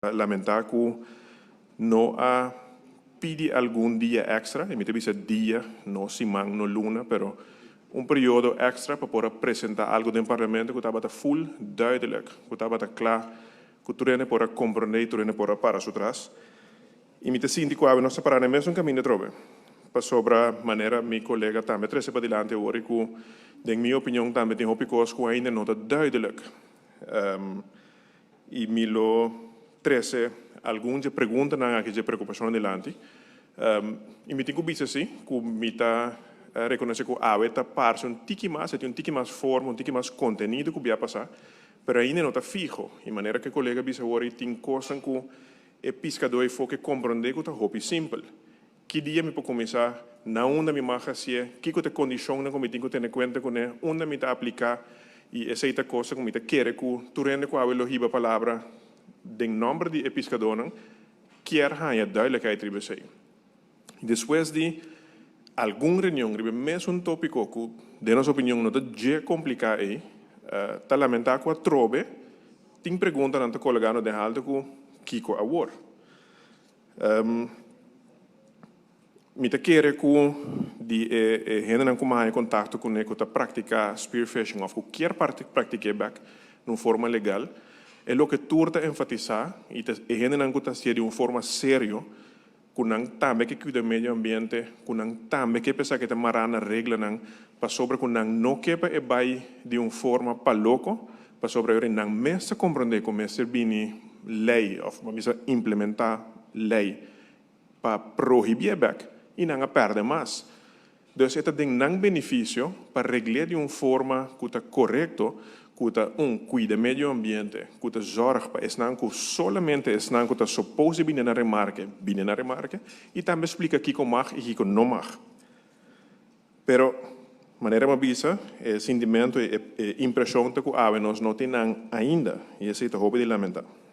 Lamentá ku no a pidi algun dia èkstra, i mi ta bisa dia, no siman, no luna, pero un periodo èkstra pa por a presentá algu den Parlamento ku tabata full duidelijk, ku tabata kla, ku tur hende por a komprondé i tur hende por a para su tras. I mi ta sinti ku awe nos ta pará na e mesun kaminda atrobe, pasobra manera mi kolega tambe a trese padilanti awor i ku den mi opinion tambe tin hopi kos ku ainda no ta duidelijk. I mi lo trese algun dje preguntanan aki, dje preokupashonnan dilanti. I mi tin ku bisa si ku mi ta rekonosé ku awe ta parse un tiki mas, e tin un tiki mas forma, un tiki mas kontenido ku bia pasá, pero ainda no ta fiho. I manera ku e kolega bisa awor i tin kosnan ku e piskadó ei for ke komprondé ku ta hopi simpel. Ki dia mi por kuminsá? Na unda mi mag hasié? Kiko ta e kondishonnan ku mi tin ku tene kuenta kuné? Unda mi ta apliká? I esei ta kosa ku mi ta kere ku tur hende ku awe lo hiba palabra den nòmber di e piskadónan kier haña duidelijkheid riba esei. Despues di algun reunion riba e mesun tópiko ku den nos opinion no ta dje kompliká ei, ta lamentá ku atrobe tin preguntanan ta kologando den haltu ku kiko awor? Mi ta kere ku di e hendenan ku mi a haña kontakto kuné ku ta praktiká spearfishing òf ku kier praktik'é bèk na un forma legal, e loke tur ta enfatisá i ta e hendenan ku ta hasié di un forma serio, ku nan tambe ke kuida medio ambiente, ku nan tambe ke p'esaki ta mará na reglanan, pasobra ku nan no ke pa e bai di un forma pa loko, pasobra yori nan mes ta komprondé ku mester bini lei òf bo bisa implementá lei pa prohibié bèk i nan a pèrdè mas. Dus e ta den nan benefisio pa regl'é di un forma ku ta korekto, ku ta un kuida medio ambiente, ku ta zòrg pa esnan ku solamente esnan ku ta supos di bini na remarke, bini na remarke i tambe splika kiko mag i kiko no mag. Pero, manera mi a bisa, e sintimentu i e impreshon ta ku awe nos no tin nan ainda i esei ta hopi di lamentá.